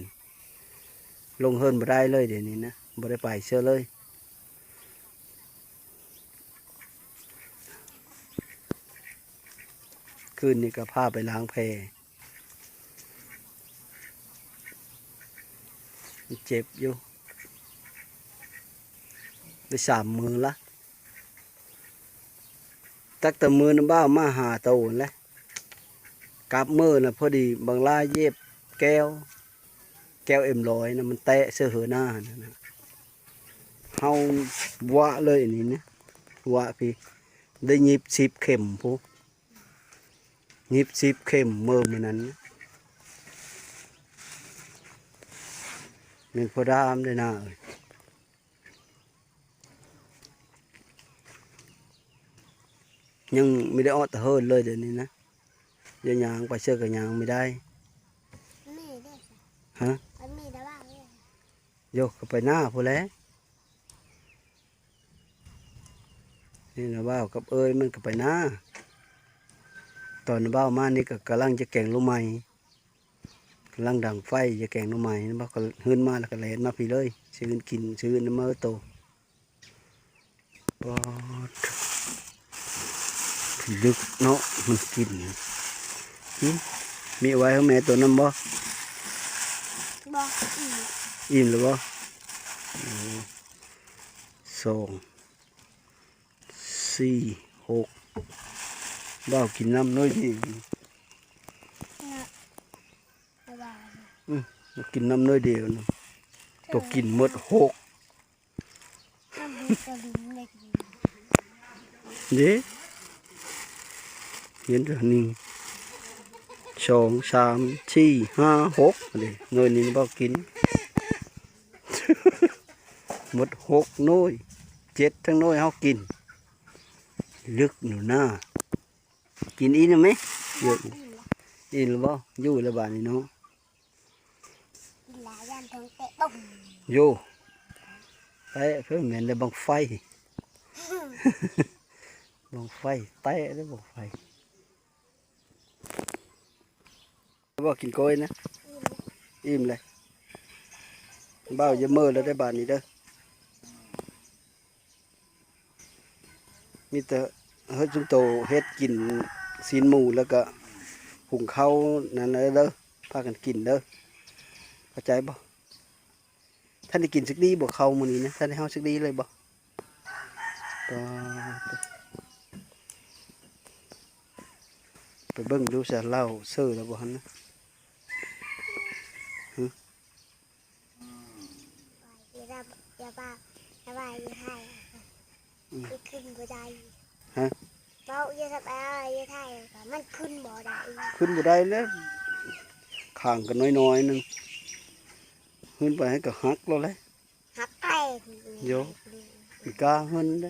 ລົງເຮືອນບໍ່ໄດ້ເລີຍ ດຽວນີ້ນະ ບໍ່ໄດ້ໄປເທື່ອເລີຍ. ຄືນນີ້ກໍພາໄປລ້າງແຜ ມັນເຈັບຢູ່ ໄດ້ສາມມື້ລະ ຕັ້ງແຕ່ມື້ນະບ່າວມາຫາໂຕຫັ້ນແຫຼະ. ກັບມື້ນະ ພໍດີບັງຫຼ້າຢຽບແກ້ວ ແກ້ວເອັມຮ້ອຍນະ ມັນແຕະໃສ່ເຫີໜ້າຫັ້ນນະ ເຮົາວະເລີຍອັນນີ້ນະ ວະພີ້ ໄດ້ຍິບສິບເຂັມພຸ້ນ ຍິບສິບເຂັມມື້ມື້ນັ້ນນະ ແມ່ນພໍ່ດາມເດ້ນາເອີຍ. ຍັງບໍ່ໄດ້ອອກແຕ່ເຮືອນເລີຍດຽວນີ້ນະ ຢ່າຍ່າງໄປເຊື່ອກໍຍ່າງບໍ່ໄດ້. ແມ່ເດ້? ຮະ? ແມ່ໄດ້ວ່າເດ້? ໂຍ ກໍໄປນາພຸ້ນແຫຼະ ນີ້ນະ ບ່າວກັບເອີຍມັນກໍໄປນາ ຕອນບ່າວມານີ້ກໍກຳລັງຈະແກງລູກໄມ້. ລັງດັງໄຟ ຢາກແກງໜໍ່ໄມ້ ເຫັນບໍ່? ກໍເຮືອນມາແລ້ວກໍແລ່ນມາພີ້ເລີຍ ຊິອື່ນກິນ ຊິອື່ນນຳມາໂຕ. ປາດ ພິລຶກເນາະ ມັນກິນ. ຫຶ ມີໄວ້ໃຫ້ແມ່ໂຕນຳບໍ່? ບໍ່ ອີ່ມ ອີ່ມແລ້ວບໍ່? ໂອ້ ສອງ ສີ່ ຫົກ ບ່າວກິນນຳໜ້ອຍດຽວ. ນະ ອືມ ກິນນຳໜ້ອຍດຽວນະ ໂຕກິນໝົດຫົກ. ເດ້ ເຫັນເດີ ໜຶ່ງ ສອງ ສາມ ສີ່ ຫ້າ ຫົກ ເດ້ ໜ່ວຍນີ້ບໍ່ກິນ ໝົດຫົກໜ່ວຍ ເຈັດທັງໜ່ວຍເຮົາກິນ ລຶກໜູນາ. ກິນອີກແລ້ວແມະ ເອີ ອີ່ມແລ້ວບໍ່? ຢູ່ແລ້ວບາດນີ້ເນາະ ກິນຫຼາຍຢ້ານທ້ອງແຕະ ໂຢ ແຕະເພິ່ນແມ່ນແລ້ວ ບັ້ງໄຟ ບັ້ງໄຟແຕະເດ້ ບັ້ງໄຟ. ບໍ່ກິນກ້ອຍນະ ອີ່ມແລ້ວ ອີ່ມແລ້ວ ບ່າວຢ່າເມີ້ແລ້ວເດີບາດນີ້ເດີ. ມີແຕ່ເຮັດຊຸມໂຕເຮັດກິນຊີ້ນໝູ ແລ້ວກະຫຸງເຂົ້ານັ້ນເດີ ພາກັນກິນເດີ ເຂົ້າໃຈບໍ່? ທ່ານໄດ້ກິນສັກດີບໍ່ ເຂົ້າມື້ນີ້ນະ ທ່ານໄດ້ເຮົາສັກດີເລີຍບໍ່? ປາດ ໄປເບິ່ງດູຊະ ເຫຼົ້າເຊີແລ້ວບໍ່ຫັ້ນນະ? ຮຶ ຢ່າ ຢ່າວ່າ ຢ່າວ່າ ຢ່າຖ່າຍ ອືມ ມັນຂຶ້ນບໍ່ໄດ້ ຮະ ເວົ້າ ຢ່າສະບາຍ ຢ່າຖ່າຍ ມັນຂຶ້ນບໍ່ໄດ້ ຂຶ້ນບໍ່ໄດ້ແລ້ວ ຂ້າງກໍນ້ອຍໆໜຶ່ງ ຂຶ້ນໄປໃຫ້ກໍຫັກແລ້ວແຫຼະ ຫັກແຕກ ໂຢ ມີກ້າເງິນເດ້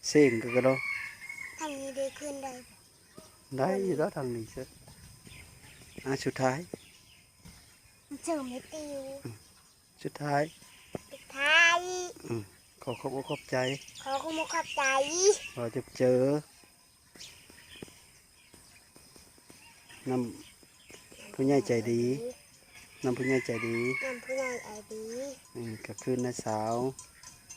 ເສັງກໍກະດອ ທາງນີ້ໄດ້ຂຶ້ນໄດ້ ໄດ້ຢູ່ດອກທາງນີ້ເຊີ ອ່າ ສຸດທ້າຍ ເສີມໃຫ້ຕິວ ອືມ ສຸດທ້າຍ ສຸດທ້າຍ ອືມ ຂໍຂອບອົກຂອບໃຈ ຂໍຂອບອົກຂອບໃຈ ຂໍຈົບເຈີ ນຳຜູ້ໃຫຍ່ໃຈດີ ນຳຜູ້ໃຫຍ່ໃຈດີ ນຳຜູ້ໃຫຍ່ໃຈດີ ອືມ ກໍຄືນ້າສາວ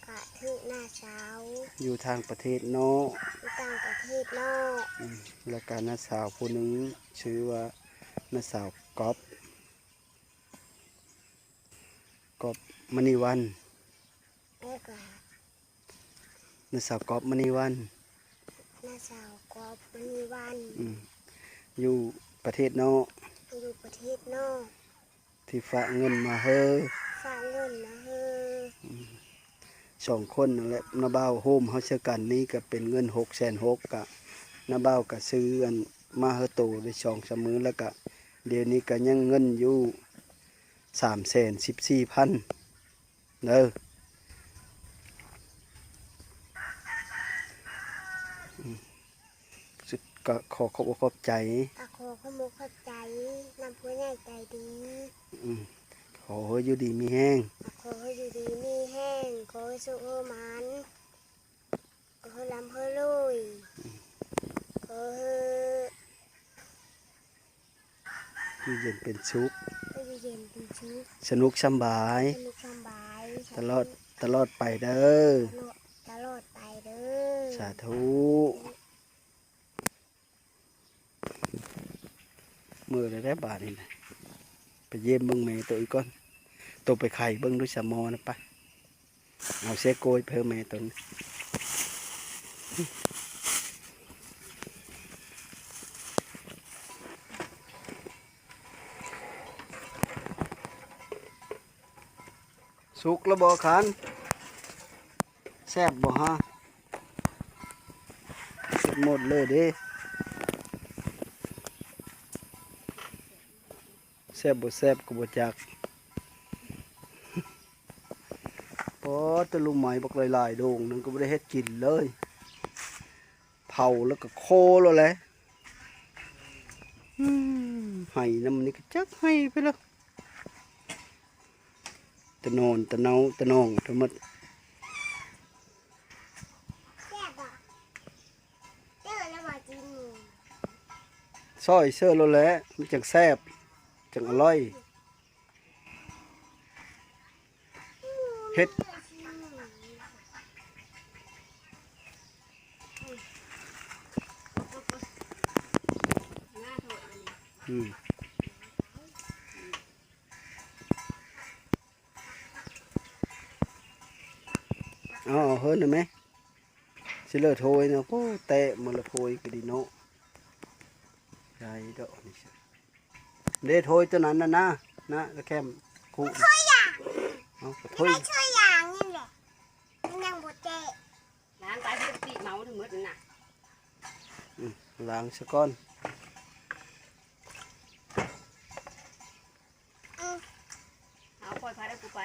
ກໍຄືນ້າສາວ ຢູ່ຕ່າງປະເທດເນາະ ຢູ່ຕ່າງປະເທດເນາະ ອືມ ແລ້ວກໍນ້າສາວຜູ້ໜຶ່ງ ຊື່ວ່ານ້າສາວກອບ ກອບມະນີວັນ ແລ້ວກໍ ນ້າສາວກອບມະນີວັນ ນ້າສາວກອບມະນີວັນ ອືມ ຢູ່ປະເທດນອກ ຢູ່ປະເທດນອກ ທີ່ຝາກເງິນມາໃຫ້ ຝາກເງິນມາໃຫ້ ອືມ ສອງຄົນນັ້ນແຫຼະ ນ້າບ່າວໂຮມເຮົາໃສ່ກັນນີ້ກໍເປັນເງິນຫົກແສນຫົກ ກະນ້າບ່າວກະຊື້ອັນມາໃຫ້ໂຕໄດ້ສອງສາມມື້ ແລ້ວກະດຽວນີ້ກະຍັງເງິນຢູ່ສາມແສນສິບສີ່ພັນ ເດີ ອືມ ສຸດ ກໍຂໍຂອບອົກຂອບໃຈ ກໍຂໍຂອບອົກຂອບໃຈນຳຜູ້ໃຫຍ່ໃຈດີ ອືມ ຂໍໃຫ້ຢູ່ດີມີແຮງ ກໍຂໍໃຫ້ຢູ່ດີມີແຮງ ຂໍໃຫ້ໂຊກໃຫ້ໝານ ຂໍໃຫ້ລ່ຳໃຫ້ລວຍ ຂໍໃຫ້ ຢູ່ເຢັນເປັນສຸກ ຢູ່ເຢັນເປັນສຸກ ສະໜຸກສຳບາຍ ສະໜຸກສຳບາຍ ຕະຫຼອດ ຕະຫຼອດໄປເດີ ຕະຫຼອດ ຕະຫຼອດໄປເດີ ສາທຸ ເມື່ອຍແລ້ວເດ້ບາດນີ້ນະ ໄປຢ້ຽມເບິ່ງແມ່ໂຕອີກກ່ອນ ໂຕໄປໄຂເບິ່ງດູຊະໝໍນະ ໄປ. ເອົາເຊໂກຍເພີ່ມແມ່ຕົນ ສຸກແລ້ວບໍ່ຄັນ? ແຊບບໍ່ຮະ? ເສດໝົດເລີຍເດ້. ແຊບບໍ່ແຊບກໍບໍ່ຈັກ. ປາດ ແຕ່ລູກໄມ້ບັກຫຼາຍໆ ໂດງໜຶ່ງກໍບໍ່ໄດ້ເຮັດກິນເລີຍ. ເຜົາແລ້ວກໍຄໍໂລດແຫຼະ. ອືມ ໄຮ່ນຳນີ້ກໍຈັກໄຮ່ໄປແລ້ວ. ຕະນອນ ຕະເນົາ ຕະໜອງໄປໝົດ. ແຊບບໍ່? ເຈີແລ້ວບໍ່ຈີນນີ້? ຊອຍເສີໂລດແຫຼະ ມັນຈັ່ງແຊບ. ຈັ່ງອະລ່ອຍ. ເຮັດ ອືມ ເອົາ ເອົາເຮີນໄດ້ໄໝ? ຊິເລີໂທຍນະ ໂອ້ ແຕະມື້ລະໂທຍກໍດີເນາະ ໄດ້ດອກນີ້ ເດ້ໂທຍຕົວນັ້ນນະ ນະ ນະ ລະແຄມຄຸ ໂທຍຢາງ ເອົາ ກໍໂທຍ ໂທຍຢາງນີ້ແຫຼະ ມັນຍັງບໍ່ແຕະ ລ້າງໄປ ມັນຈະປີເມົາທັງໝົດນັ້ນນະ ອືມ ລ້າງຊະກ່ອນ. ອືມ ເອົາ ປ່ອຍພາໄດ້ກູໄປ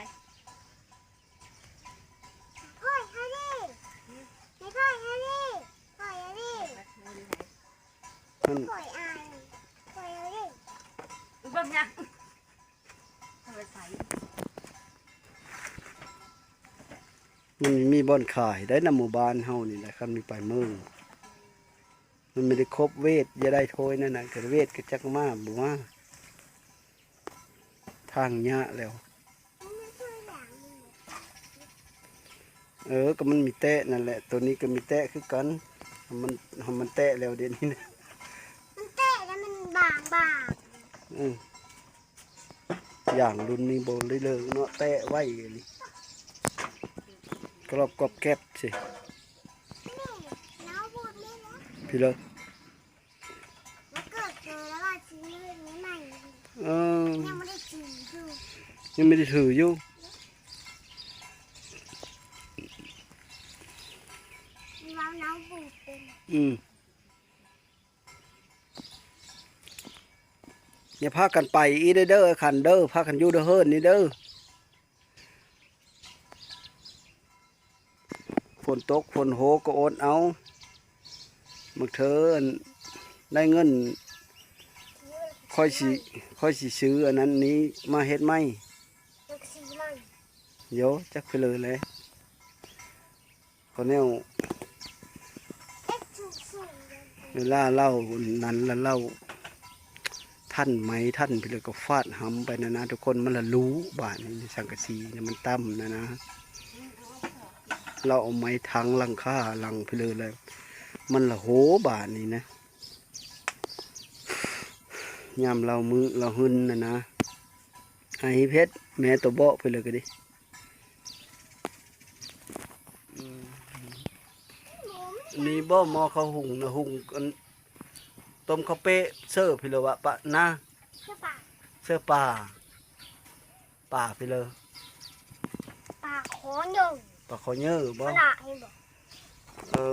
ປ່ອຍເຮົາເດ້ ອືມ ໄປປ່ອຍເຮົາເດ້ ປ່ອຍເຮົາເດ້ ມັນ ປ່ອຍອາຍ ປ່ອຍເຮົາເດ້ ເບິ່ງຫຍັງ ເອົາໄປໃສ່ ມັນມີບ່ອນຂາຍໄດ້ນຳໝູ່ບ້ານເຮົານີ້ແຫຼະ ຄັນມີປາເມີງ ມັນມີແຕ່ຄົບເວດ ຢ່າໄດ້ໂທຍນັ້ນນະ ຄັນເວດກໍຈັກມາບໍ່ມາ ທາງຍາກແລ້ວ ເອີ ກໍມັນມີແຕະນັ້ນແຫຼະ ໂຕນີ້ກໍມີແຕະຄືກັນ ໃຫ້ມັນ ໃຫ້ມັນແຕະແລ້ວດຽວນີ້ນະ ມັນແຕະແລ້ວມັນບາງໆ ອືມ ຢ່າງລຸ້ນນີ້ບໍ່ໄດ້ເລີກເນາະ ແຕະໄວອີ່ຫຼີ ກະລອບກອບແກັບຊິ ພີ່ເລີ ມັນເກີດເກີດແລ້ວວ່າຊິເຮັດໃໝ່ ເອີ ຍັງບໍ່ໄດ້ຖືຢູ່ ຍັງບໍ່ໄດ້ຖືຢູ່ ເວົ້າເຮົາບໍ່ເປັນ ອືມ ຢ່າພາກັນໄປອີກເດີ ຄັນເດີ ພາກັນຢູ່ເດີເຮີນນີ້ເດີ ຝົນຕົກຝົນໂຫກໍອົດເອົາ ບາງເທື່ອໄດ້ເງິນ ຂ້ອຍຊິ ຂ້ອຍຊິຊື້ອັນນັ້ນນີ້ມາເຮັດໃໝ່ ໂຢ ຈັກເພິ່ນເລີແຫຼະ ເຂົາແນວ ເວລາເລົ່ານັ້ນລະເລົ່າ ທັນໄໝທັນພີ້ເລີກໍຟາດຫຳໄປນະນະ ທຸກຄົນ ມັນລະຫຼຸບາດນີ້ ສັງກະສີນະມັນຕ່ຳນະນະ ລາວເອົາໄມ້ຖັງຫຼັງຄາຫຼັງພີ້ເລີແລ້ວ ມັນລະໂຫບາດນີ້ນະ ຍາມລາວມື້ລາວຫຶນນະນະ ໄອເພັດ ແມ່ໂຕເບາະພີ້ເລີກໍດີ. ອືມ ນີ້ບໍ່ໝໍ້ເຂົ້າຫຸງນະ ຫຸງອັນ ຕົ້ມເຂົ້າເປ້ເສີພີ້ເລີວະ ປະນາ ເສື້ອປາ ເສື້ອປາ ປາພີ້ເລີ ປາຄໍເຍີ ປາຄໍເຍີບໍ່ ເຫັນບໍ່ ເອີ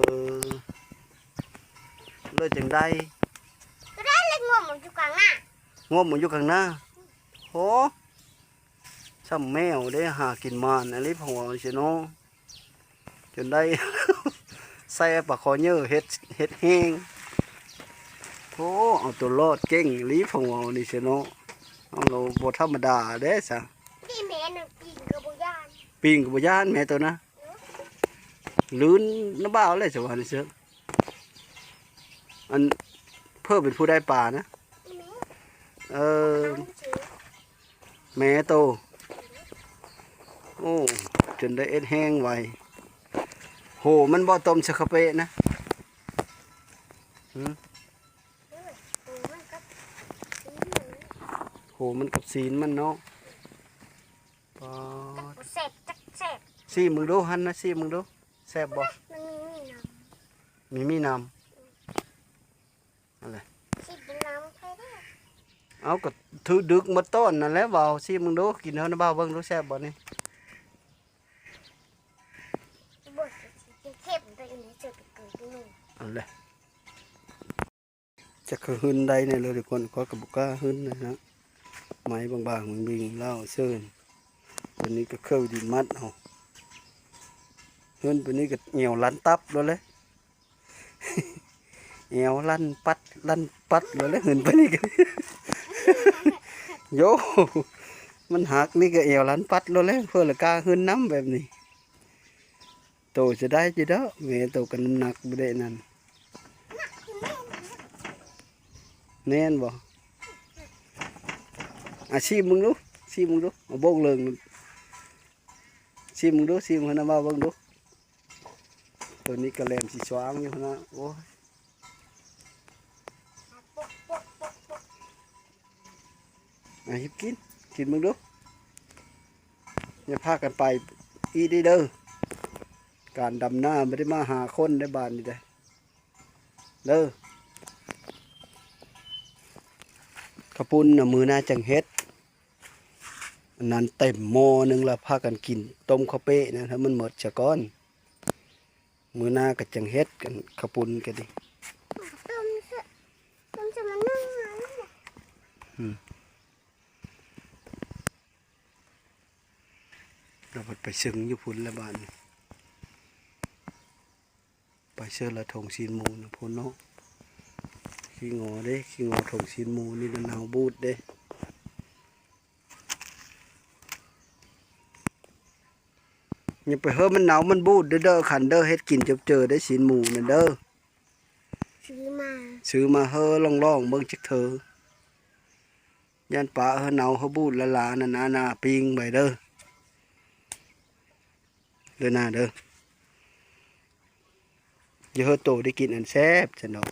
ເລີຈັ່ງໃດ ກໍໄດ້ເລັກງົມຢູ່ກາງນາ ງົມຢູ່ກາງນາ ໂຫ. ຊ່ຳແມວເດ້ ຫາກິນໝານອີ່ຫຼີ ເພິ່ນເວົ້າຊີ້ເນາະ ຈົນໄດ້ໃສ່ປາຄໍເຍີເຮັດ ເຮັດແຮງ ໂອ້ ເອົາຕົວລອດເກັ່ງອີ່ຫຼີ ເພິ່ນເວົ້ານີ້ຊີ້ເນາະ ເອົາລາວບໍ່ທຳມະດາເດ້ຊະ ນີ້ແມ່ນປີງກໍບໍ່ຢ້ານ ປີງກໍບໍ່ຢ້ານແມ່ໂຕນະ ເອີ ລື່ນນະບ່າວແຫຼະ ຈະວ່ານີ້ເຊີ ອັນ ເພິ່ນເປັນຜູ້ໄດ້ປານະ ອີ່ແມ່ ເອີ ແມ່ໂຕ ໂອ້ ຈົນໄດ້ເອັດແຮງໄວ ໂຫ ມັນບໍ່ຕົ້ມໃສ່ເຂົ້າເປ້ນະ ຫື ໂຫ ມັນກັບຊີ້ນມັນເນາະ ປາດ ແຊບ ຈັກແຊບ ຊີມເບິ່ງດູ ຫັ້ນນະ ຊີມເບິ່ງດູ ແຊບບໍ່ ມັນມີມີນ້ຳ ມີມີນ້ຳ ນັ້ນແຫຼະ ຊິກິນນ້ຳໃຜເດ້ ເອົາ ກໍຖືກດຶກໝົດຕອນນັ້ນແຫຼະ ເວົ້າ ຊີມເບິ່ງດູ ກິນເຮົານະບ່າວເບິ່ງດູ ແຊບບໍ່ນີ້ ບໍ່ ຊິເຄັມໄປອີກ ຈະໄປເກີດຢູ່ ນັ້ນແຫຼະ ຈັກຄືຫຶນໄດ້ແນ່ເລີຍທຸກຄົນ ຂ້ອຍກໍບໍ່ກ້າຫຶນນະ ໄມ້ບາງໆ ວິ່ງໆ ລາວເຊີນ ຕົວນີ້ກໍເຄີຍດີມັດເອົາ ຫຶນຕົວນີ້ກໍແອວລັນຕັບໂລດແຫຼະ ແອວລັນປັດ ລັນປັດໂລດແຫຼະ ຫຶນປານນີ້ກໍ ໂຢ ມັນຫັກນີ້ກໍແອວລັນປັດໂລດແຫຼະ ເພິ່ນລະກ້າຫຶນນຳແບບນີ້ ໂຕຈະໄດ້ຢູ່ດອກ ແມ່ໂຕກໍນ້ຳໜັກບໍ່ໄດ້ນັ້ນ ແມ່ນບໍ່? ອ່ະ ຊີມເບິ່ງດູ ຊີມເບິ່ງດູ ເອົາບົກເລີງ ຊີມເບິ່ງດູ ຊີມໃຫ້ນຳວ່າເບິ່ງດູ. ໂຕນີ້ກະແຫຼມຊິສວ່າງຢູ່ຫັ້ນນະ ໂອ້ຍ. ອ່ະ ຫຍິບກິນ ກິນເບິ່ງດູ. ຢ່າພາກັນໄປອີກເດີເດີ. ການດຳນາບໍ່ໄດ້ມາຫາຄົນໄດ້ບາດນີ້ເດີ ເດີ. ເຂົ້າປຸ້ນນະ ມື້ໜ້າຈັ່ງເຮັດ. ອັນນັ້ນເຕັມໝໍ້ໜຶ່ງລະ ພາກັນກິນຕົ້ມເຂົ້າເປ້ນະ ໃຫ້ມັນໝົດຊະກ່ອນ. ມື້ໜ້າກະຈັ່ງເຮັດກັນ ເຂົ້າປຸ້ນກະດີ. ຕົ້ມຊະ ຕົ້ມຊະມັນໜ້ອຍ. ອືມ ລາວພັດໄປຊຶງຢູ່ພຸ້ນລະບາດນີ້. ໄປເຊີລະຖົງຊີ້ນໝູນະພຸ້ນເນາະ. ຂີ້ງໍເດ້ ຂີ້ງໍຖົງຊີ້ນໝູນີ້ນະ ເນົ່າບູດເດ້. ຢ່າໄປເຮີ້ມັນເນົ່າມັນບູດເດີ ເດີ ຄັນເດີ ເຮັດກິນຈົບເຈີໄດ້ຊີ້ນໝູນັ້ນເດີ. ຊື້ມາ ຊື້ມາເຮີ້ລອງໆເບິ່ງຈັກເທື່ອ. ຢ້ານປາເຮີ້ເນົ່າເຮີ້ບູດລະລານະນາ ນາປີ້ງໄວ້ເດີ ເດີນາເດີ. ຢ່າເຮີ້ໂຕໄດ້ກິນອັນແຊບຊັ້ນດອກ.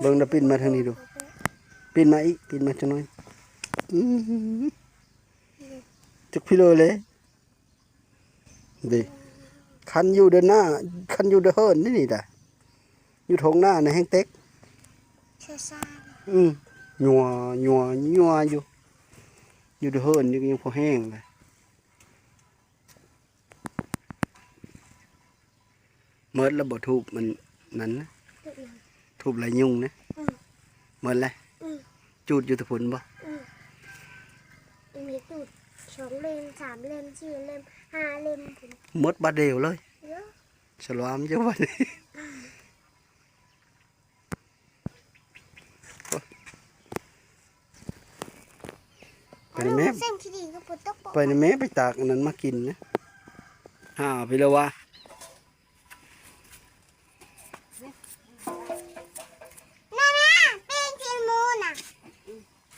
ເບິ່ງເດີ ປິ່ນມາທາງນີ້ດູ ປິ່ນມາອີກ ປິ່ນມາຈັກໜ້ອຍ. ອື ຈັກພິເລີເລີ ເດ້. ຄັນຢູ່ເດີໜ້າ ຄັນຢູ່ເດີເຮີ້ນນີ້ນີ້ດາ ຢູ່ທົ່ງໜ້ານະແຮງເຕັກ ຊ້າໆ. ອື ຍົວໆໆຢູ່ ຢູ່ເດີເຮີ້ນນີ້ຍັງພໍແຮງເລີຍ. ໝົດແລ້ວບໍ່? ທູບມັນນັ້ນນະ ທູບຫຍັງ? ທູບໄລ່ຍຸງນະ. ອື ໝົດແລ້ວ. ອື ຈູດຢູ່ແຕ່ພຸ້ນບໍ່? ອື ມີຈູດສອງເຫຼັ້ມ ສາມເຫຼັ້ມ ສີ່ເຫຼັ້ມ ຫ້າເຫຼັ້ມພຸ້ນ. ໝົດບາດດຽວເລີຍ. ເອີ ສະຫຼອມຢູ່ບາດນີ້. ໄປນະແມ່ ໄປນະແມ່ ໄປຕາກອັນນັ້ນມາກິນນະ. ຫາໄປແລ້ວວະ. ນັ້ນນະ ປີ້ງຊີ້ນໝູນະ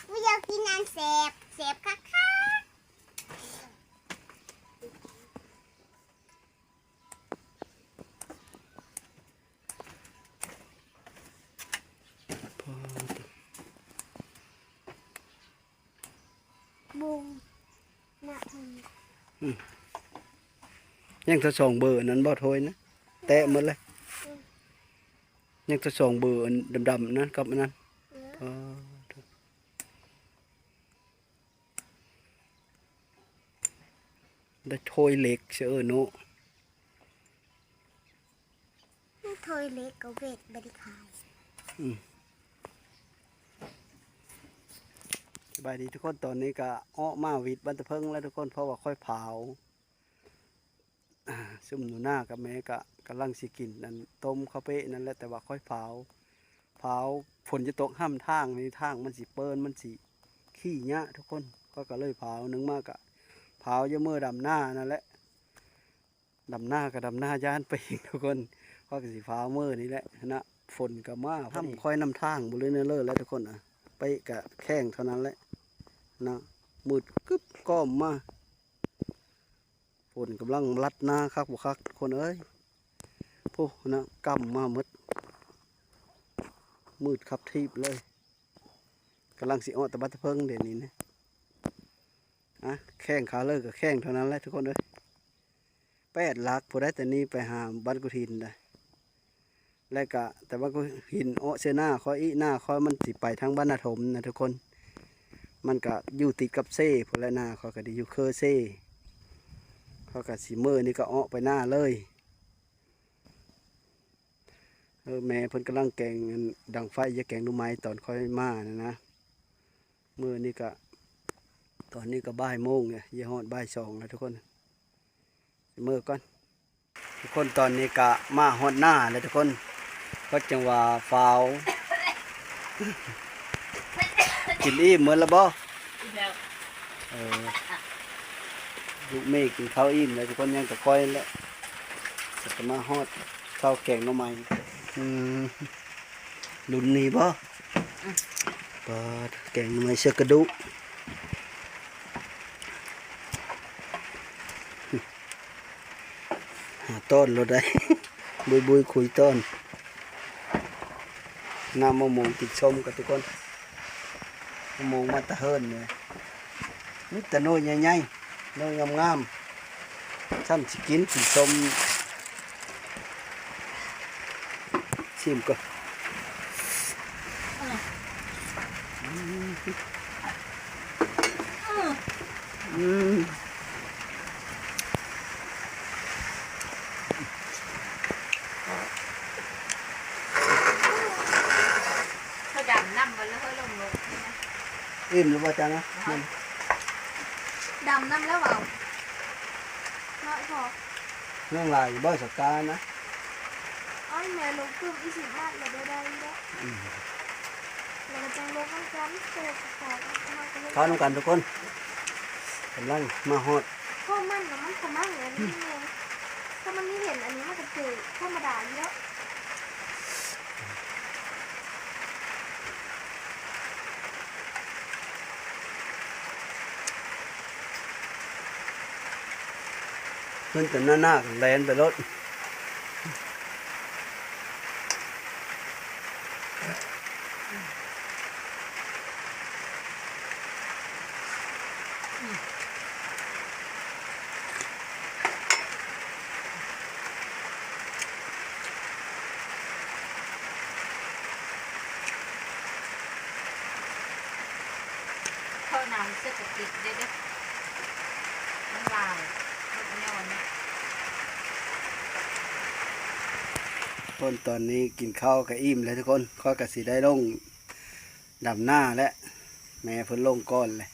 ກູຢາກກິນອັນແຊບ ແຊບຄັກໆ. ບຸງນະ ອືມ ຍັງແຕ່ສອງເບີອັນນັ້ນບໍ່ ຖ້ວຍນະ ແຕະໝົດແລ້ວ. ອືມ ຍັງແຕ່ສອງເບີອັນດຳໆນັ້ນກັບອັນນັ້ນ. ເອີ ອໍ ໄດ້ຖ້ວຍເຫຼັກເສີເນາະ. ຖ້ວຍເຫຼັກກໍເວັດບໍ່ໄດ້ຂາຍ. ອືມ ສະບາຍດີທຸກຄົນ. ຕອນນີ້ກະອອກມາຫວິດບັນຕະເພິງແລ້ວທຸກຄົນ ເພາະວ່າຂ້ອຍຜາວ. ຊຸມໜູນາກັບແມ່ກະກຳລັງຊິກິນອັນຕົ້ມເຂົ້າເປ້ນັ້ນແຫຼະ ແຕ່ວ່າຂ້ອຍຜາວ ຜາວ ຝົນຈະຕົກຫ້ຳທາງນີ້ ທາງມັນຊິເປີນ ມັນຊິຂີ້ຍາກທຸກຄົນ. ຂ້ອຍກະເລີຍຜາວ ໜຶ່ງມາກະຜາວຢູ່ມື້ດຳນານັ້ນແຫຼະ. ດຳນາກະດຳນາຢ້ານປີກທຸກຄົນ. ຂ້ອຍກະຊິຜາວມື້ນີ້ແຫຼະນະ. ຝົນກະມາ ຫ້ຳຂ້ອຍນຳທາງບໍ່ເລີຍແນວເລີແຫຼະທຸກຄົນ. ອະ ໄປກະແຂ້ງເທົ່ານັ້ນແຫຼະນະ. ມືດກຶບກ້ອມມາ. ຝົນກຳລັງລັດນາຄັກບໍ່ຄັກທຸກຄົນເອີຍ. ໂອ້ ນະ ກຳມາໝົດ ມືດຄັບທີບເລີຍ. ກຳລັງຊິອອກແຕ່ບັນຕະເພິງເດນີ້ນະ. ອະ ແຂ້ງຂາເລີກະແຂ້ງເທົ່ານັ້ນແຫຼະທຸກຄົນເອີຍ. ແປດຫຼັກພຸ້ນໃດ ແຕ່ນີ້ໄປຫາບ້ານກຸຫີນໃດ. ແລະກະ ແຕ່ວ່າກໍຫີນເອາະເຊໜ້າຂ້ອຍອີກ ໜ້າຂ້ອຍມັນຊິໄປທາງບ້ານນາຖົມນະທຸກຄົນ. ມັນກະຢູ່ຕິດກັບເຊພຸ້ນແຫຼະ ໜ້າຂ້ອຍກະໄດ້ຢູ່ເຄີເຊ. ຂ້ອຍກະຊິ ມື້ນີ້ກະເອາະໄປໜ້າເລີຍ. ເອີ ແມ່ເພິ່ນກຳລັງແກງ ອັນ ດັງໄຟ ຢາກແກງໜໍ່ໄມ້ຕອນຂ້ອຍມານັ້ນນະ. ມື້ນີ້ກະ ຕອນນີ້ກະບ່າຍໂມງແລ້ວ ຢາກຮອດບ່າຍສອງແລ້ວທຸກຄົນ. ຊິເມືອກ່ອນ. ທຸກຄົນ ຕອນນີ້ກະມາຮອດໜ້າແລ້ວທຸກຄົນ ເພິ່ນຈັ່ງວ່າຟ້າວ. ກິນອີ່ມໝົດແລ້ວບໍ່? ອີ່ມແລ້ວ. ເອີ ລູກເມກິນເຂົ້າອີ່ມແລ້ວທຸກຄົນ ຍັງແຕ່ຂ້ອຍແຫຼະ ກະມາຮອດເຂົ້າແກງໜໍ່ໄມ້. ອືມ ລຸ້ນນີ້ບໍ່? ອືມ ປາດ ແກງໜໍ່ໄມ້ເຊືອກກະດູກ ຫາຕ້ອນໂລດໄດ໋ ບຸຍໆ ຄຸຍຕ້ອນ ນ້ຳມະມ່ວງກິນສົ້ມກັນທຸກຄົນ ມະມ່ວງມາແຕ່ເຮືອນນີ້ ມີແຕ່ໜ່ວຍໃຫຍ່ໆ ໜ່ວຍງາມໆ ຊ່ຳຊິກິນ ກິນສົ້ມ ຊີມກ່ອນ ອືມ ອືມ ອືມ ເຂົາດຳນ້ຳບໍ່ລະເຮີ້ຍ ລົງລົງ ອີ່ມຫຼືບໍ່ຈັກນະ? ດຳນ້ຳແລ້ວເວົ້າ ນ້ອຍພໍ ຍັງຫຼາຍຢູ່ບໍ່ສະການະ? ອ້າຍ ແມ່ລົງຕື່ມອີກສິບມັດລະບໍ່ໄດ້ດອກ ອືມ ແລ້ວກໍຈັ່ງລົງນຳກັນ ແຕ່ສະການເຮົາກໍເຮັດ ເຂົ້ານຳກັນທຸກຄົນ ກຳລັງມາຮອດ ເພາະມັນນະ ມັນກໍມັນແຫຼະ ອືມ ນີ້ແມ່ ຖ້າມັນມີເຫັນອັນນີ້ມັນກໍເຈີທຳມະດາຢູ່ແລ້ວ. ເພິ່ນກໍໜ້າໆ ແລ່ນໄປໂລດ. ເພາະນ້ຳເສດຖະກິດເດ້ ເດ້ ມັນຫຼາຍ ເບິດຍ້ອນ. ຄົນຕອນນີ້ກິນເຂົ້າກໍອີ່ມແລ້ວທຸກຄົນ ຂ້ອຍກໍຊິໄດ້ລົງ ດຳນາແຫຼະ ແມ່ເພິ່ນລົງກ່ອນແຫຼະ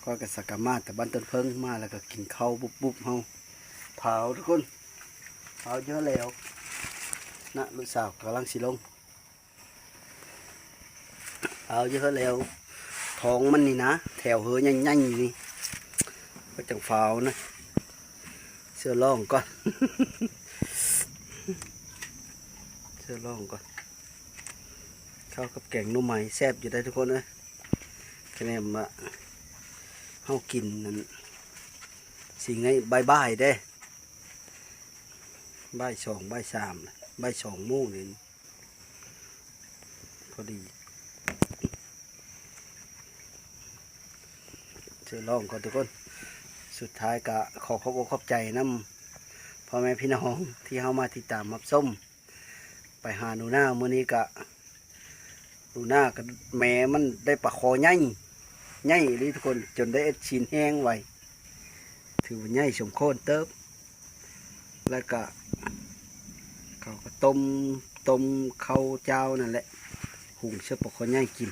ຂ້ອຍກໍສະກະມາດແຕ່ບ້ານຕົ້ນເຜິ້ງ ມາແລ້ວກໍກິນເຂົ້າບຸບໆ ເຮົາ ພາວທຸກຄົນ ພາວເຍອະແລ້ວນະ ລູກສາວກຳລັງຊິລົງ ພາວເຍອະແລ້ວ ທ້ອງມັນນີ້ນະ ແຖວເຮີໃຫຍ່ໆ ນີ້ ຂ້ອຍຈັ່ງພາວນະ ເຊື້ອລອງກ່ອນ ເຊື້ອລອງກ່ອນ. ເຂົ້າກັບແກງໜໍ່ໄມ້ແຊບຢູ່ໄດ໋ທຸກຄົນເອີຍ ຄະແນນວ່າເຮົາກິນນັ້ນ ຊິໄງ ບ່າຍໆ ເດ້ ບ່າຍສອງ ບ່າຍສາມ ບ່າຍສອງໂມງນີ້ພໍດີ. ເຊີນລອງກ່ອນທຸກຄົນ ສຸດທ້າຍກະຂໍຂອບອົກຂອບໃຈນຳພໍ່ແມ່ພີ່ນ້ອງທີ່ເຮົາມາຕິດຕາມຮັບຊົມ. ໄປຫາໜູນາມື້ນີ້ກະ ໜູນາກັບແມ່ມັນໄດ້ປາຄໍໃຫຍ່ ໃຫຍ່ອີ່ຫຼີທຸກຄົນ ຈົນໄດ້ເອັດຊີ້ນແຫ້ງໄວ້ ຖືວ່າໃຫຍ່ສົມຄວນເຕີບ ແລ້ວກະເຂົາກໍຕົ້ມ ຕົ້ມເຂົ້າຈ້າວນັ້ນແຫຼະ ຫຸງເຊິ່ງປາຄໍໃຫຍ່ກິນ.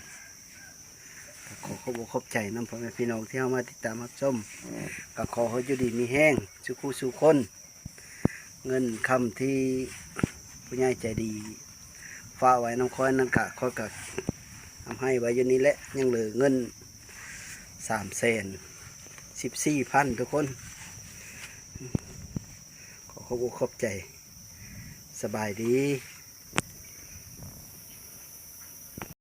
ກໍຂໍຂອບອົກຂອບໃຈນຳພໍ່ແມ່ພີ່ນ້ອງທີ່ເຂົ້າມາຕິດຕາມຮັບຊົມ ກໍຂໍໃຫ້ຢູ່ດີມີແຮງສູ່ຄູ່ສູ່ຄົນ. ເງິນຄຳທີ່ຜູ້ໃຫຍ່ໃຈດີຝາກໄວ້ນຳຂ້ອຍນັ້ນກະ ຂ້ອຍກະເອົາໃຫ້ໄວ້ຢູ່ນີ້ແຫຼະ ຍັງເຫຼືອເງິນສາມແສນສິບສີ່ພັນທຸກຄົນ. ຂໍຂອບອົກຂອບໃຈ. ສະບາຍດີ.